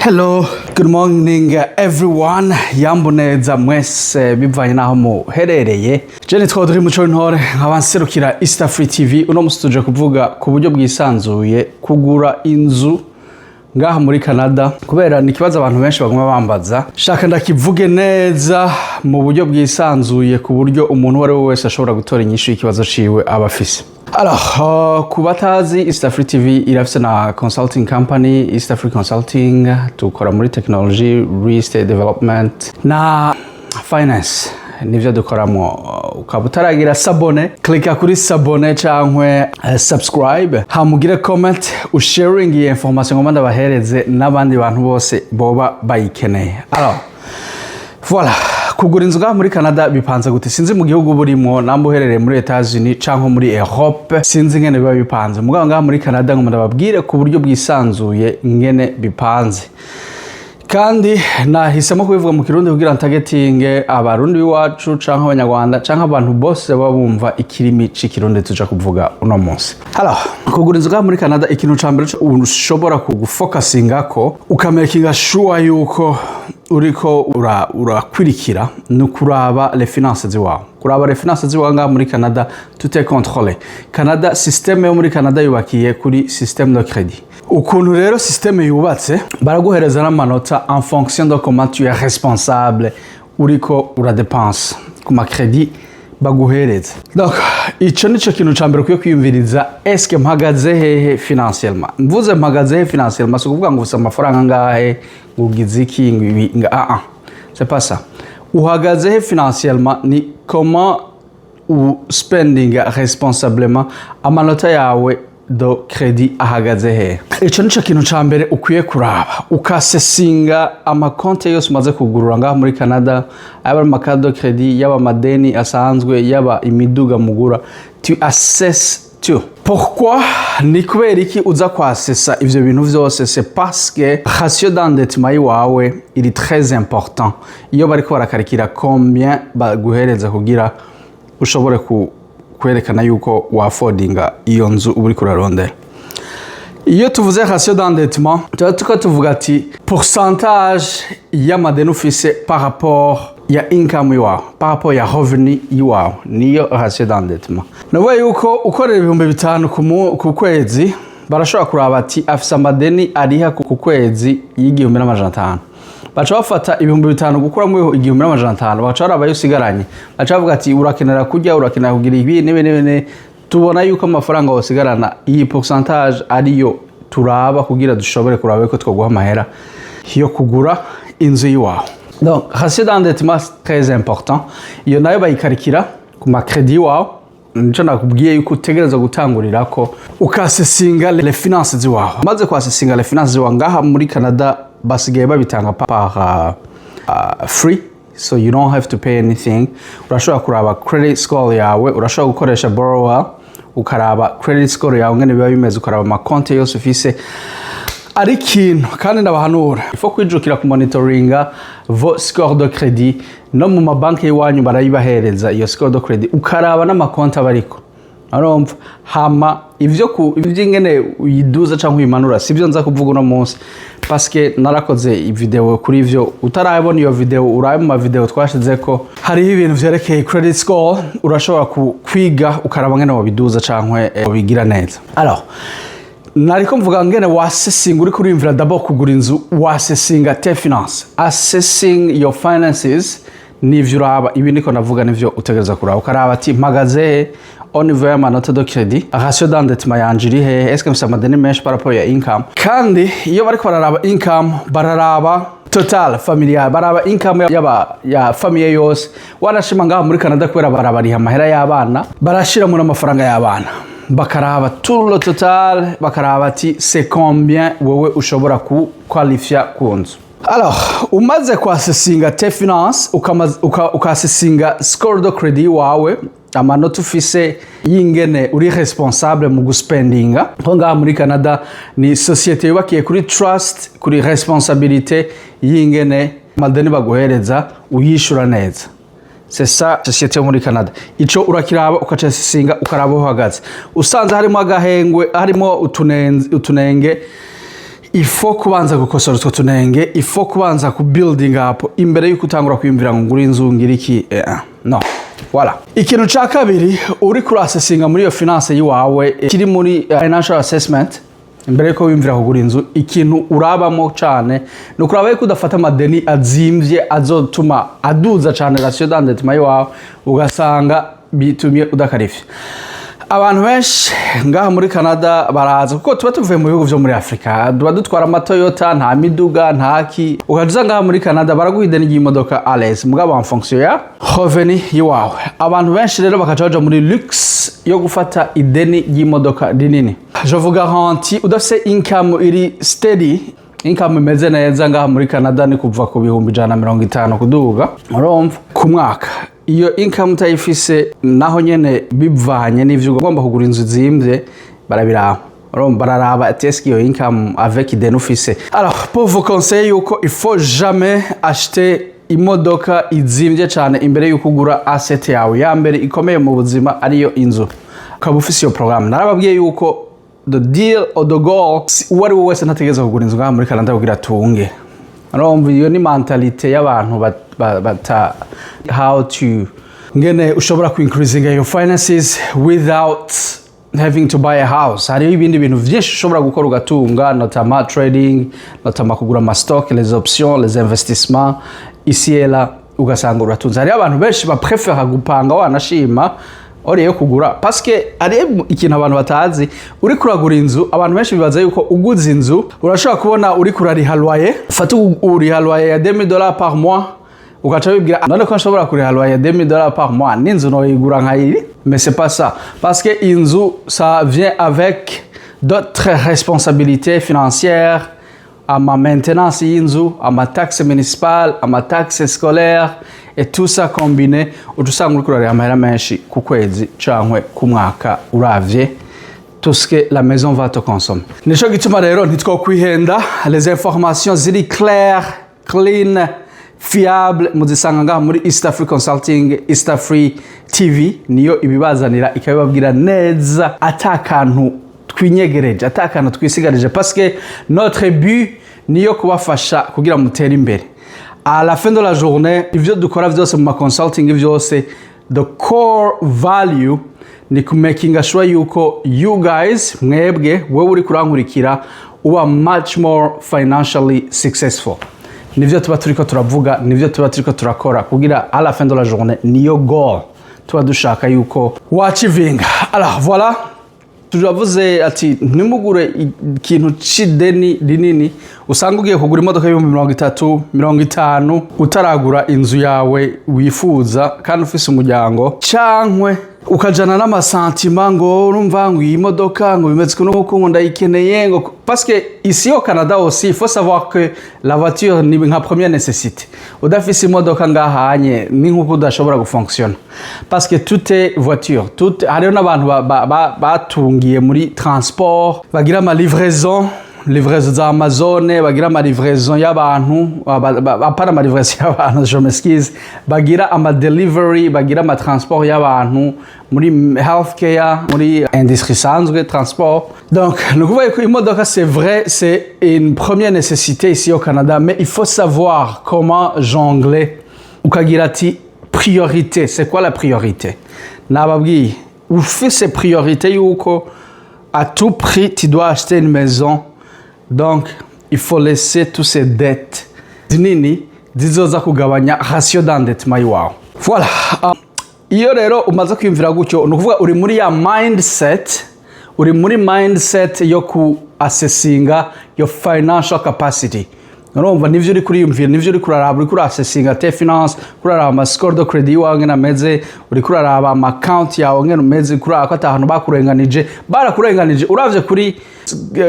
Hello, good morning everyone. Yamboneza mwese bivanye naho muherereye. Je nitwa Audrey Muco Ntore, nkaba nserukira East Free TV. Uno musi tuje kuvuga ku buryo bwisanzuye kugura inzu ngaha muri Canada, kubera ni ikibazo abantu benshi baguma bambaza. Shaka ndakivuge neza mu buryo bwisanzuye, ku buryo umuntu uwo ari we wese ashobora gutora inyishu y'ikibazo ciwe aba afise. Alors, ku batazi, East Free TV irafise na consulting company, East Free Consulting. Tukora muri technology, real estate development na finance, nivyo dukoramo. Ukaba utaragira s'abonner, klika kuri s'abonner cankwe subscribe, hamugire comment, usharing iyi information ngomba ndabahereze n'abandi bantu bose boba bayikeneye. Alors voilà, kugura inzu ngaha muri Canada bipanze gute? Sinzi mu gihugu burimo, namba uherereye muri Etats-Unis canke muri Europe, sinzi ingene biba bipanze. Mugabo ngaha muri Canada ngo ndababwire ku buryo bwisanzuye ingene bipanze, kandi nahisemo kubivuga mu Kirundi kugira ntagetinge Abarundi b'iwacu canke Abanyarwanda canke abantu bose baba bumva ikirimi c'Ikirundi tuja kuvuga uno munsi. Alors, kugura inzu ngaha muri Canada, ikintu ca mbere ushobora kugufocusingako, ukamakinga sure yuko uriko urakwirikira, ni ukuraba les finances ziwawe. Kuraba les finances ziwawe ngaha muri Canada, tout est contrôlé. Canada, système yo muri Canada yubakiye kuri système de crédit. Ukuntu rero système yubatse, baraguhereza n'amanota en fonction de comment tu es responsable, uriko uradepense ku makredi baguhereza. Donc ico nico kintu ca mbere ukwiye kwiyumviriza: eske mpagaze hehe financièrement? Mvuze mpagaze hehe financièrement, si ukuvuga ngo ufise amafaranga angahe, ngo ugize iki, ngo ibi, ngo ah ah, c'est pas ça. Uhagaze he financièrement ni comment u spending responsablement, amanota yawe de crédit ahagaze hehe. Ico nico kintu ca mbere ukwiye kuraba, ukasesinga amakonte yose umaze kugurura ngaha muri Canada, yaba ari amacarte de crédit, yaba amadeni asanzwe, yaba imiduga mugura, tu assess tout. Pourquoi? Ni kubera iki uza kwasesa ivyo bintu vyose? C'est parce que ratio d'endettement yiwawe iri très important iyo bariko barakarikira combien baguhereza kugira ushobore kwerekana yuko wafodinga iyo nzu uba uriko urarondera. Iyo tuvuze ratio d'endettement, tuba turiko tuvuga ati pourcentage y'amadeni ufise par rapport ya income iwawe, par rapport ya revenu iwawe, niyo ratio d'endettement. Navuga yuko ukorera 5000 ku kwezi, barashobora kuraba ati afise amadeni ariha ku kwezi y'1500. Baca bafata 5000 gukuramo 1500, baca baraba ayo usigaranye, baca bavuga ati urakenera kurya, urakenera kugira ibi n'ibi n'ibi n'ibi. Tubona yuko amafaranga wosigarana, iyi pourcentage ariyo turaba kugira dushobore kuraba ko twoguha amahera yo kugura inzu y'iwawe. Donc ratio d'endettement, c'est très important. Iyo nayo bayikarikira ku makredi y'iwawe. Nico nakubwiye yuko utegereza gutangurira ko ukasesinga les finances ziwawe. Maze kwasesinga les finances ziwawe, ngaha muri Canada basigaye babitanga par free, so you don't have to pay anything. Urashobora kuraba credit score yawe, urashobora gukoresha Borrowell, ukaraba credit score yawe ngene biba bimeze, ukaraba amakonte yose ufise. Ari ikintu kandi ndabahanura, ifo kwijukira ku monitoringa vos score de crédit. No mu mabanki y'iwanyu barayibahereza iyo score de crédit, ukaraba n'amakonti aba ariko urumva. Hama ivyo ku ivy'ingene uyiduza canke uyimanura, sivyo nza kuvuga uno munsi, parce narakoze video kuri ivyo. Utarabona iyo video, urabe mu mavideo twashizeko, hariho ibintu vyerekeye credit score. Urashobora kwiga ukaraba ngene wobiduza canke wobigira neza. Alors nariko mvuga ngene wasesinga uriko uriyumvira d'abord kugura inzu, wasesinga tes finances. Assessing your finances nivyo uraba. Ibi niko navuga nivyo utegereza kuraba, ukaraba ati mpagaze he au niveau y'amanota de crédit? Ratio d'endettement yanje iri hehe? Est-ce que mfise amadeni menshi par rapport ya income? Kandi iyo bariko bararaba income, bararaba total familial, baraba income yaba ya famille yose. Wanashima ngaha muri Canada, kubera barabariha amahera y'abana, barashiramo n'amafaranga y'abana, bakaraba tout le total, bakaraba ati c'est combien wewe ushobora ku qualifia ku nzu. Alors umaze kwasesinga tes finances, ukasesinga score de crédit wawe, amanota ufise y'ingene uri responsable mu guspendinga, nko ngaha muri Canada ni société yubakiye kuri trust, kuri responsabilité y'ingene amadeni baguhereza uyishura neza. C'est ça société yo muri Canada. Ico urakiraba, ukacasesinga, ukaraba aho uhagaze. Usanze harimo agahengwe, harimo utunenge, Il faut kubanza gukosora utwo tunenge, il faut kubanza ku building up imbere yuko utangura kwiyumvira ngo ngure inzu, ngire iki. No, voilà. Ikintu ca kabiri uri kurasesinga muri iyo finance yiwawe, kiri muri financial assessment, imbere yuko wiyumvira kugura inzu, ikintu urabamo cane ni ukuraba yuko udafata amadeni azimvye azotuma aduza cane ratio d'endettement yiwawe, ugasanga bitumye udakarifye. Abantu benshi ngaha muri Canada baraza, kuko tuba tuvuye mu bihugu vyo muri Afrika, tuba dutwara amaToyota, nta miduga, nta ki. Ukaja ngaha muri Canada, baraguha ideni ry'imodoka à l'aise, mugabo en fonction ya revenu yiwawe. Abantu benshi rero bakaca baja muri luxe yo gufata ideni ry'imodoka rinini. Je vous garantis, udafise income iri steady, income imeze neza, ngaha muri Canada ni kuva ku 150,000 kuduga, urumva, ku mwaka. Iyo income utayifise, naho nyene bivanye n'ivyo ugomba kugura inzu zimvye, barabiraba, urumva, bararaba ati: "Est-ce que iyo income avec ideni ufise?" Alors, pour vous conseiller yuko il faut jamais acheter imodoka izimvye cane imbere yuko ugura asset yawe ya mbere ikomeye mu buzima, ariyo inzu, ukaba ufise iyo programme. Narababwiye yuko the deal or the goal, uwo ari we wese ntategereza kugura inzu ngaha muri Canada kugira atunge. Urumva, iyo ni mentalité y'abantu bata how to ngene ushobora ku increasing your finances without having to buy a house. Hariho ibindi bintu vyinshi ushobora gukora ugatunga, notamment trading, notamment kugura ama stock, les options, les investissements ici et là, ugasanga uratunze. Hariho abantu benshi baprefera gupanga wanashima oriye yo kugura, parce que ari ikintu abantu batazi: uri kuragura inzu, abantu benshi bibaza yuko uguze inzu urashobora kubona uri kurariha loyer. Fata uriha loyer ya 2000 $ par mois, ugaca wibwira: "None ko nshobora kuriha loyer ya 2000 $ par mois, n'inzu noyigura nkayiri?" Mais c'est pas ça, parce que inzu, ça vient avec d'autres responsabilités financières: ama maintenance y'inzu, ama taxe municipale, ama taxe scolaire et tout ça combiné, uca usanga uriko urariha amahera menshi ku kwezi cankwe ku mwaka, uravye tout ce que la maison va te consommer. Nico gituma rero ntitwokwihenda. Les informations ziri claires, clean, fiable, muzisanga ngaha muri East Africa Consulting. East Africa TV niyo ibibazanira, ikabibabwira neza, ata kantu twinyegereje, ata kantu twisigarije, parce que notre but niyo kubafasha kugira mutere imbere. À la fin de la journée, ivyo dukora vyose mu ma consulting vyose, the core value ni kumakinga sure yuko you guys, mwebwe, wewe uri kurankurikira, uba much more financially successful. Nivyo tuba turiko turavuga, nivyo tuba turiko turakora, kugira à la fin de la journée niyo goal tuba dushaka yuko wachivinga. Alors voilà, turavuze ati ntimugure ikintu c'ideni rinini, usanga ugiye kugura imodoka y'30,000, 50,000, utaragura inzu yawe wifuza kandi ufise umuryango, cankwe ukajana n'amasantima ngo urumva ngo iyi modoka ngo bimeze uku n'uku, ngo ndayikeneye, ngo parce que ici au Canada aussi, il faut savoir que la voiture ni nka première nécessité. Udafise imodoka ngahanye ni nkuko udashobora gufonctionna, parce que tout est voiture, tout. Hariho n'abantu batungiye muri transport, bagira ama livraison, livraison za Amazon, bagira ama livraison y'abantu, apana ama livraison y'abantu, je m'excuse, bagira ama delivery, bagira ama transport y'abantu muri healthcare, muri industrie isanzwe transport. Donc ni ukuvuga ko imodoka, c'est vrai, c'est une première nécessité ici au Canada, mais il faut savoir comment jongler, ukagira ati: "Priorité, c'est quoi la priorité?" Nababwiye, ufise priorité yuko à tout prix tu dois acheter une maison, donc il faut laisser toutes ces dettes zinini zizoza kugabanya ratio d'endettement iwawe. Voilà. Iyo rero umaze kwiyumvira gutyo, ni ukuvuga uri muri ya mindset, uri muri mindset yo ku assessinga your financial capacity. Urumva, nivyo uri kuriyumvira, nivyo uri kuraraba, uri kurasesinga tes finances, kuraraba ama score de crédit iwawe ngene ameze, uri kuraraba ama account yawe ngene umeze, kuraraba ko ata hantu bakurenganije, barakurenganije. Uravye kuri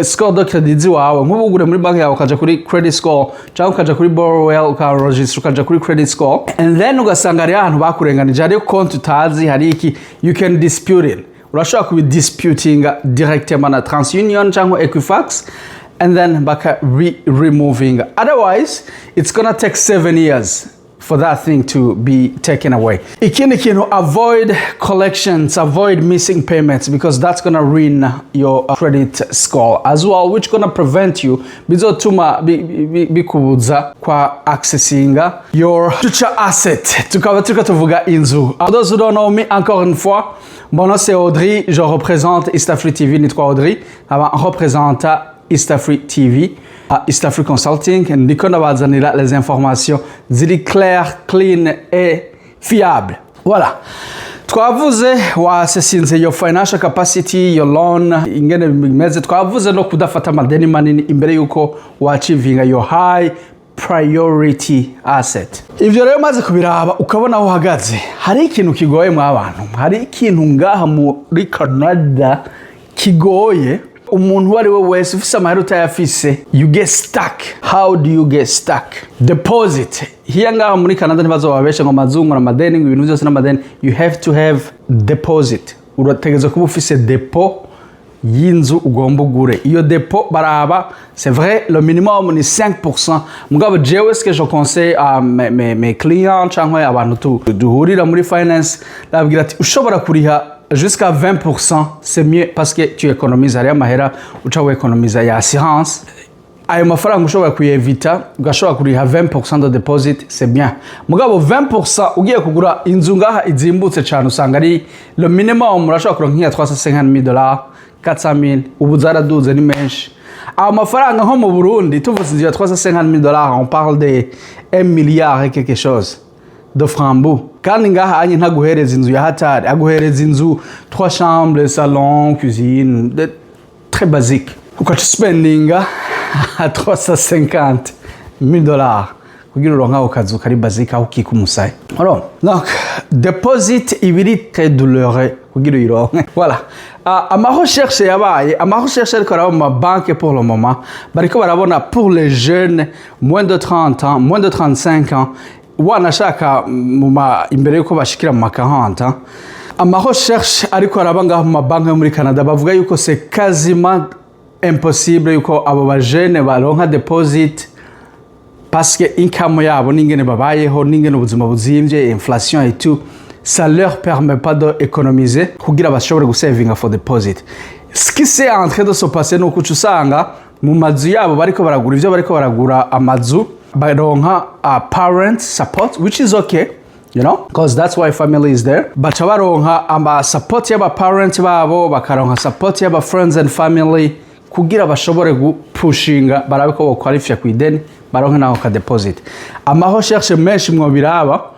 score de crédit ziwawe, nk'ubu ugure muri banki yawe, ukaja kuri credit score, cyangwa ukaja kuri Borrowell, ukaregister, ukaja kuri credit score, and then ugasanga hariho ahantu bakurenganije, hariho konti utazi, hari iki, you can dispute it. Urashobora kubidisputinga directement na TransUnion cyangwa Equifax, and then baka removing. Otherwise it's gonna take 7 years. for that thing to be taken away. Ikindi kintu, avoid collections, avoid missing payments, because that's gonna ruin your credit score as well, which gonna prevent you, bizotuma bikubuza kwa accessinga your future asset. Tukaba turiko tuvuga inzu. For those who don't know me, encore une fois, mon nom, c'est Audrey, je représente East Africa TV. Nitwa Audrey, nkaba représenta East Africa TV, East Africa Consulting. Ndiko ndabazanira les informations ziri claires, clean et fiable. Voilà, twavuze wasesinze your financial capacity, your loan ingene bimeze. Twavuze no kudafata amadeni manini imbere yuko wachievinga your high priority asset. Ivyo rero maze kubiraba, ukabona aho uhagaze, hari ikintu kigoye mu abantu, hari ikintu ngaha muri Canada kigoye. Umuntu uwo ari we wese, ufise amahera, utayafise, you get stuck. How do you get stuck? Deposit. Hiya ngaha muri Canada, ntibazobabeshe ngo amazungu n'amadeni, ngo ibintu byose n'amadeni. You have to have deposit. Urategerezwa kuba ufise dépôt y'inzu ugomba ugure. Iyo dépôt baraba, c'est vrai, le minimum ni 5%. Mugabo jewe, ce que je conseille à mes clients cyangwa abantu duhurira muri finance, ndababwira ati ushobora kuriha jusqu'à 20%, c'est mieux, parce que tu économises. Hariyo amahera uca wekonomiza ya assurance. Ayo mafaranga ushobora kuyevita, ugashobora kuriha 20% de deposit, c'est bien. Mugabo 20%, ugiye kugura inzu ngaha izimbutse cyane, usanga ari le minimum urashobora kuronka nk'iya 350 000 dollars, 400 000. Ubu zaraduze, ni menshi ayo mafaranga. Nko mu Burundi, tuvuze inzu ya 350 000 dollars, on parle de 1 milliard et quelque chose de francs bu. Kandi ngaha anye ntaguhereza inzu ya hatari, aguhereza inzu trois chambres, salon, cuisine, très basique. Ukaca spendinga 350 000 dollars kugira uronke ako kazu kari basique aho ukika umusaya. Alors donc, deposit ibiri très douloureux kugira uyironke. Voilà. Ama recherche yabaye, ama recherche ariko araba mu mabanke, pour le moment bariko barabona pour les jeunes moins de 30 ans, moins de 35 ans, wanashaka mu ma imbere yuko bashikira mu ma 40 ans. Ama recherche ariko araba ngaho mu mabanki yo muri Canada, bavuga yuko c'est quasiment impossible yuko abo bajene baronka deposit, parce que income yabo n'ingene babayeho, n'ingene ubuzima buzimvye, inflation et tout, ça leur permet pas d'économiser kugira bashobore gusavinga for deposit. Ce qui c'est en train de se passer, nuko uca usanga mu mazu yabo bariko baragura, ivyo bariko baragura amazu, baronka a parent support, which is okay, because that's why family is there. Baca baronka ama support y'aba parents babo, bakaronka support y'aba friends and family, kugira bashobore gupushinga barabe ko bokwalifya ku ideni, baronke naho ka deposit. Ama recherche menshi mwobiraba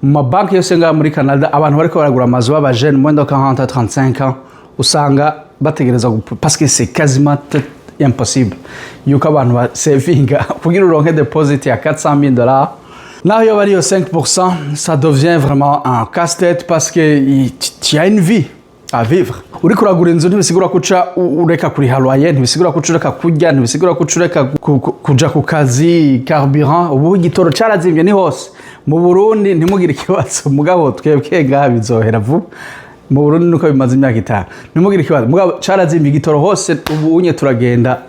mu mabanki yose ngaha muri Canada, abantu bariko baragura amazu b'aba jeunes moins de 40 à 35 ans, usanga bategereza parce que c'est quasiment impossible yuko abantu basevinga kugira uronke deposit ya 400 000 dollars. Naho yoba ariyo 5%, ça devient vraiment un casse-tête, parce que tu as une vie à vivre. Uriko uragura inzu, ntibisigura ko uca ureka kuriha loyer, ntibisigura ko uca ureka kurya, ntibisigura ko uca ureka kuja ku kazi, carburant. Ubu igitoro carazimvye, ni hose. Mu Burundi ntimugire ikibazo, mugabo twebwe ngaha bizohera vuba. Mu Burundi nuko bimaze imyaka 5. Ntimugire ikibazo, mugabo carazimvye igitoro hose. Ubu unye turagenda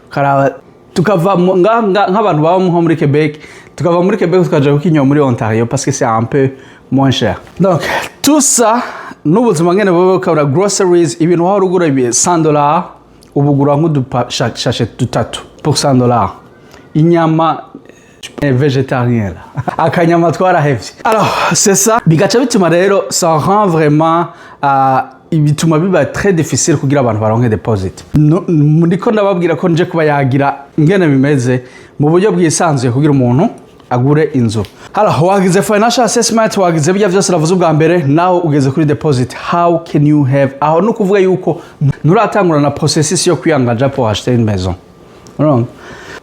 karaba, tukava nk'abantu baba nko muri Quebec, tukava muri Quebec tukaja kukinywa muri Ontario, parce que c'est un peu moins cher. Donc tout ça n'ubuzima ngene buba bukabura, groceries, ibintu wahora ugura ibi 100 dollars, ubu ugura nk'udusashe dutatu pour 100 dollars. Inyama végétarien là, akanyama twarahevye. Alors c'est ça, bigaca bituma rero ça rend vraiment bituma biba très difficile kugira abantu baronke deposit. Ndiko ndababwira ko nje kuba yagira ingene bimeze mu buryo bwisanzuye kugira umuntu agure inzu. Alors wagize financial assessment, wagize bijya byose navuze ubwa mbere, nawe ugeze kuri deposit. How can you have? Aho ni ukuvuga yuko nturatangura na processus yo kwiyangaja pour acheter une maison. Urumva?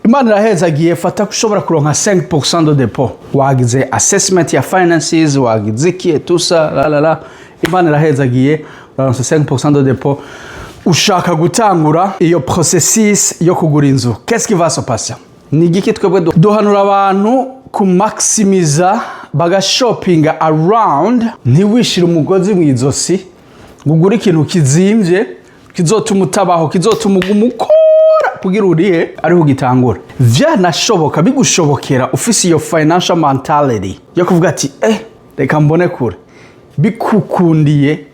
Imana irahezagiye, fata ko ushobora kuronka 5% de dépôt. Wagize assessment ya finances, wagize iki, tout ça la la la, Imana irahezagiye, uraronse 5% de dépôt, ushaka gutangura iyo processus yo kugura inzu. Qu'est-ce qui va se passer? Ni igiki twebwe duhanura abantu? Kumaximiza, bagashopinga around. Ntiwishire umugozi mu izosi ngo ugure ikintu kizimvye kizotuma utabaho, kizotuma uguma ukora. kugira urihe ariho ugitangura. Vyanashoboka, bigushobokera ufise iyo financial mentality yo kuvuga ati: "Reka mbone kure." Bikukundiye,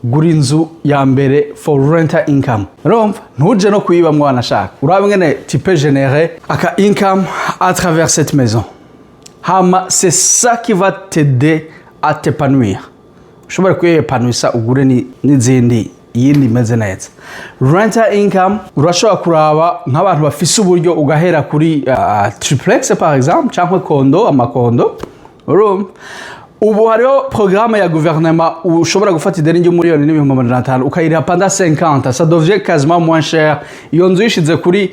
gura inzu ya mbere for rental income. Urumva, ntuje no kuyiba mwana, ashaka urabe ngene tu peux générer aka income à travers cette maison. Hama c'est ça qui va t'aider à t'épanouir, ushobora kwiyepanuisa, ugure n'izindi, iyindi imeze neza. Rental income, urashobora kuraba nk'abantu bafise uburyo, ugahera kuri triplex par exemple, cyangwa condo, ama condo. Urumva, ubu hariho programme ya guverinoma, ushobora gufata ideni ry'umiliyoni n'ibihumbi amajana atanu, ukayiriha pendant 50. Ça devient quasiment moins cher. Iyo nzu uyishize kuri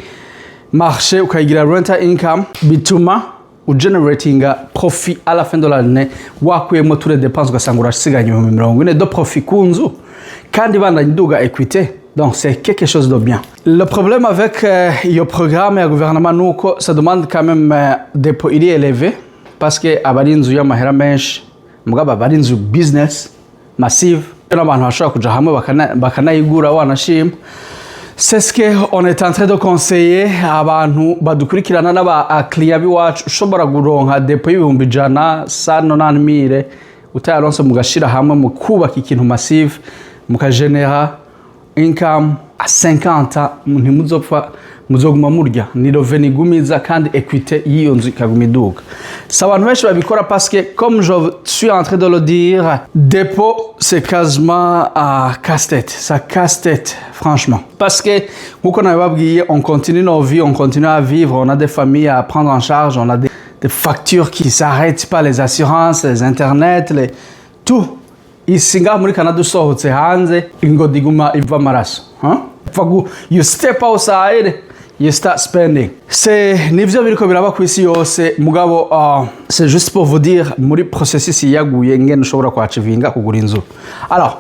marché, ukayigira rental income, bituma ugeneratinga profit à la fin de l'année. Wakuyemo tous les dépenses, ugasanga urasiganya 40,000 de profit ku nzu, kandi bandanye iduga equité. Donc c'est quelque chose de bien. Le problème avec iyo programme ya gouvernement, nuko ça demande quand même dépôt iri élevé, parce que aba ari inzu y'amahera menshi, mugabo aba ari inzu business massive, n'abantu bashobora kuja hamwe bakanayigura wanashima. C'est ce que on est en train de conseiller abantu badukurikirana n'aba client b'iwacu. Ushobora guronka dépôt y'ibihumbi 100, 190 mille, utayaronse mugashira hamwe, mu kubaka ikintu massive, mukagenera income à 50 ans, ntimuzopfa, muzoguma murya, ni revenu igumiza, kandi equité y'iyo nzu ikaguma iduga. Si abantu benshi babikora, parce que comme je suis en train de le dire, dépôt c'est quasiment à casse-tête, ça casse-tête franchement, parce que nkuko nabibabwiye, on continue nos vies, on continue à vivre, on a des familles à prendre en charge, on a des factures qui s'arrêtent pas, les assurances, les internet, les tout. Isi ngaha muri Canada, usohotse hanze, ingodi iguma iva amaraso, huh? You step outside, you start spending. C'est nivyo biriko biraba ku isi yose. Mugabo c'est juste pour vous dire muri processus yaguye ngene ushobora kwachivinga kugura inzu. Alors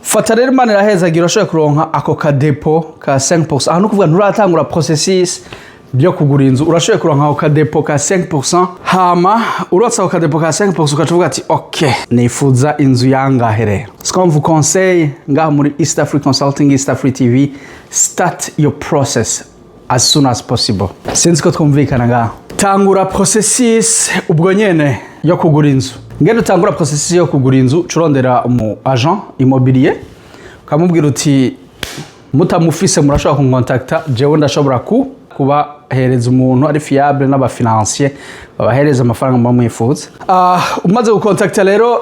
fata rero, Imana irahezagira, urashoboye kuronka ako ka dépôt ka 5%. Aha ni ukuvuga nturatangura processus byo kugura inzu, urashoboye kuronka ako ka dépôt ka 5%. Hama urotse ako ka dépôt ka 5%, ukaca uvuga ati: "Ok, nifuza inzu yangahe?" Rero ce qu'on vous conseille ngaha muri East Africa Consulting, East Africa TV, start your process as soon as possible. Sinzi ko twumvikana ngaha. Tangura processus ubwo nyene yo kugura inzu. Ngene utangura processus yo kugura inzu, curondera umu agent immobilier, ukamubwira uti: "Mutamufise murashobora kunkontakta jewe, ndashobora kubahereza umuntu ari fiable n'aba financier babahereza amafaranga muba mwifuza." Umaze gukontakta rero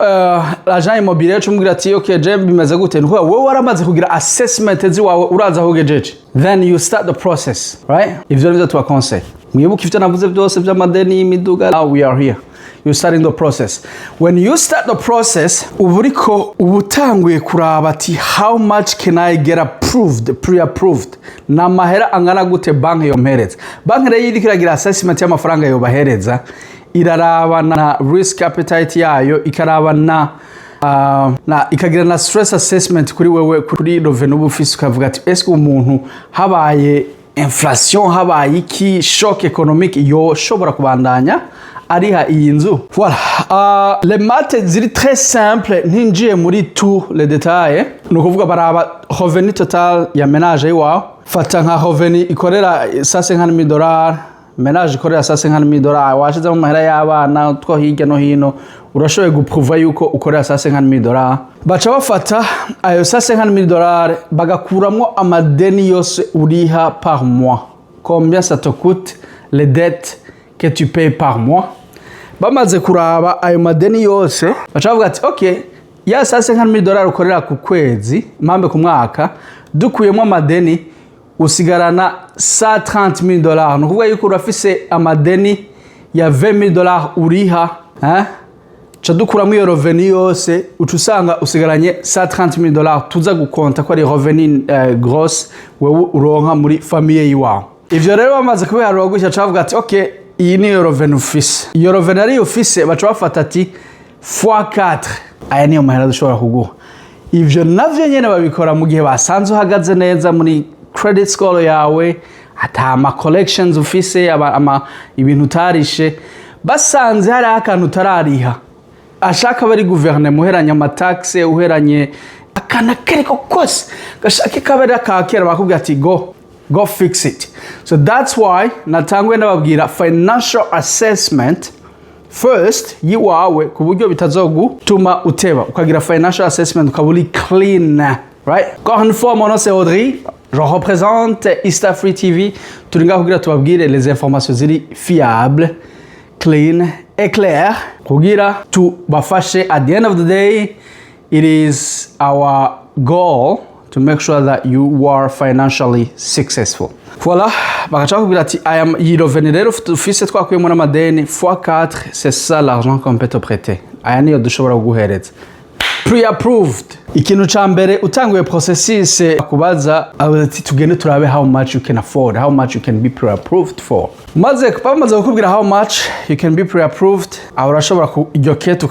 agent immobilier, cumubwira ati: "Okay, je bimeze gute?" Nukuvuga wowe waramaze kugira assessment ziwawe, uraza aho ugejeje, then you start the process, right? Ivyo nivyo tubaconseille. Mwibuke ivyo navuze byose by'amadeni, y'imiduga. Now we are here, you starting the process. When you start the process, uba uriko uba utanguye kuraba ati: "How much can I get approved, pre-approved? Ni amahera angana gute banki yompereza?" Banki rero iriko iragira assessment y'amafaranga yobahereza, iraraba na risk appetite yayo, ikaraba na ikagira na stress assessment kuri wewe, kuri revenu uba ufise, ukavuga ati: "Ese umuntu habaye inflation, habaye iki, choc économique, yoshobora kubandanya ariha iyi nzu?" Voilà, les maths ziri très simple, ntinjiye muri tous les détails. Ni ukuvuga baraba revenu total ya ménage iwawe. Fata nka revenu ikorera 150 000 dollars, ménage ikorera 150 000 dollars, washizemo amahera y'abana two hirya no hino, urashoboye gupruva yuko ukorera 150 000 dollars. Baca bafata ayo 150 000 dollars, bagakuramwo amadeni yose uriha par mois, combien ça te coûte, les dettes que tu payes par mois. Bamaze kuraba ayo madeni yose, baca bavuga ati: "Ok, ya 150 000 dollars ukorera ku kwezi, mpambe ku mwaka, dukuyemo amadeni usigarana 130 000 dollars." Ni ukuvuga yuko urafise amadeni ya 20 000 dollars uriha, hein? Ca dukuramo iyo revenu yose, uca usanga usigaranye 130 000 dollars, tuza gukonta ko ari revenu grosse wewe uronka muri famille yiwawe. Ivyo rero bamaze kubiharura gutya, ca bavuga ati: "Ok, iyi niyo revenu ufise." Iyo revenu ariyo ufise, baca bafata ati fois 4, aya niyo mahera dushobora kuguha. Ivyo navyo nyene babikora mu gihe basanze uhagaze neza muri credit score yawe, ata ama collections ufise, ibintu utarishe. Basanze hariho akantu utarariha, ashaka bari guverinoma, uheranye ama taxes, uheranye akantu akariko kose gashake kabe ari akakera, bakubwira ati: "Go." Go fix it. So that's why natanguye ndababwira financial assessment first yiwawe, ku buryo bitazogutuma uteba ukagira financial assessment, ukaba uri clean, right? Encore une fois, mon nom, c'est Audrey, je représente East Free TV. Turi ngaho kugira tubabwire les informations ziri fiable, clean et clair, kugira tubafashe. At the end of the day, it is our goal to make sure that you are financially successful. Voilà, bagaca bakubwira ati aya iyi revenu rero ufise, twakuyemo n'amadeni, fois 4, c'est ça l'argent qu'on peut te prêter. Aya niyo dushobora kuguhereza pre-approved. Ikintu ca mbere utanguye processus kubaza ati tugende turabe how much you can afford, how much you can be pre-approved for. Maze bamaze kukubwira how much you can be pre-approved, aho urashobora iryo kete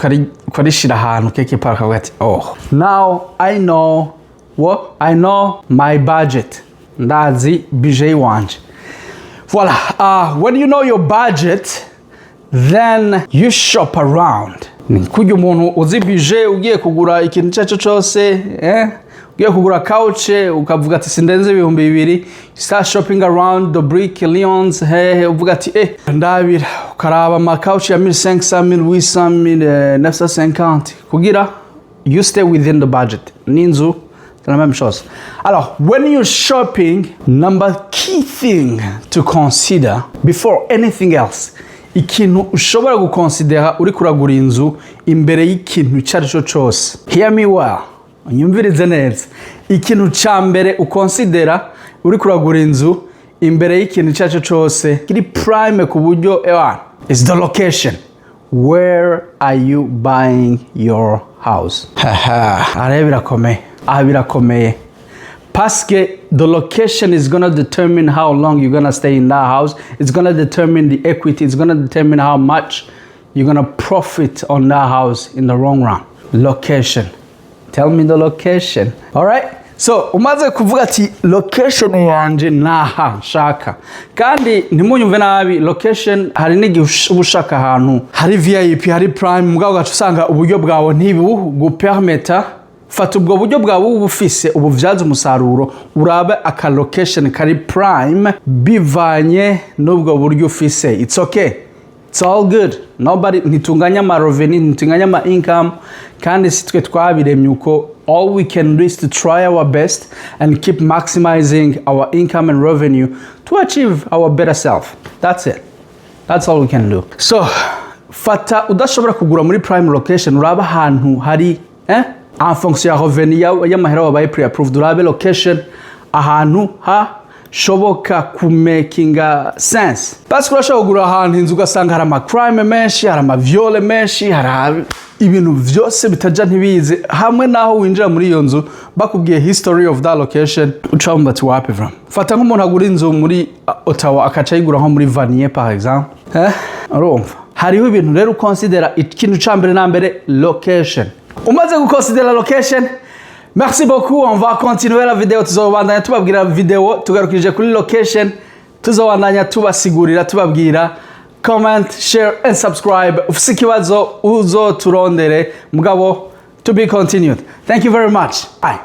ukarishira ahantu keke park, ukavuga ati: "Oh, now I know what I know, my budget, ndazi budget wanje." Voilà. When you know your budget, then you shop around. Ni kurya umuntu uzi budget, ugiye kugura ikintu icyo ari cyo cyose, eh? Ugiye kugura couch, ukavuga ati sindenze 2000. You start shopping around the Brick, Lyons, hehe, uvuga ati ndabira, ukaraba ama couch ya 1500, 1800, 1950, kugira you stay within the budget. N'inzu, c'est la même chose. Alors, when you're shopping, number key thing to consider before anything else, ikintu ushobora gukonsidera uri kuragura inzu imbere y'ikintu icyo ari cyo cyose, hear me well, unyumvirize neza, ikintu cya mbere ukonsidera uri kuragura inzu imbere y'ikintu icyo ari cyo cyose kiri prime ku buryo ewana is the location. Where are you buying your house? Aha rero birakomeye, aha birakomeye, parce que the location is gonna determine how long you're gonna stay in that house. It's gonna determine the equity. It's gonna determine how much you're gonna profit on that house in the long run. Location. Tell me the location. All right? So umaze kuvuga ati location yanje naha nshaka, kandi ntimunyumve nabi, location hari n'igihe uba ushaka ahantu hari VIP, hari prime, mugabo ugaca usanga uburyo bwawe ntibugupermeta. Fata ubwo buryo bwawe uba ufise, ububyaze umusaruro, urabe aka location kari prime bivanye n'ubwo buryo ufise. It's okay, it's all good. Nobody, ntitunganya ama revenue, ntitunganya ama income, kandi si twe twabiremye uko. All we can do is to try our best and keep maximizing our income and revenue to achieve our better self. That's it, that's all we can do. So fata udashobora kugura muri prime location, uraba ahantu hari en fonction ya revenu y'amahera wabaye pre-approved, urabe location ahantu hashoboka kumakinga sense, parce que urashobora kugura ahantu inzu ugasanga hari ama crime menshi, hari ama viol menshi, hari ibintu vyose bitaja ntibize hamwe naho winjira muri iyo nzu bakubwiye history of that location, uca wumva ati wapi vra. Fata nk'umuntu agura inzu muri Ottawa, akaca ayigura nko muri Vanier, par exemple, urumva hariho ibintu rero ukonsidera. Ikintu ca mbere na mbere, location. Umaze gukonsidera location, merci beaucoup, on va continuer la vidéo. Tuzobandanya tubabwira video tugarukije kuri location, tuzobandanya tubasigurira, tubabwira. Comment, share and subscribe. Ufise ikibazo uzoturondere, mugabo to be continued. Thank you very much, bye.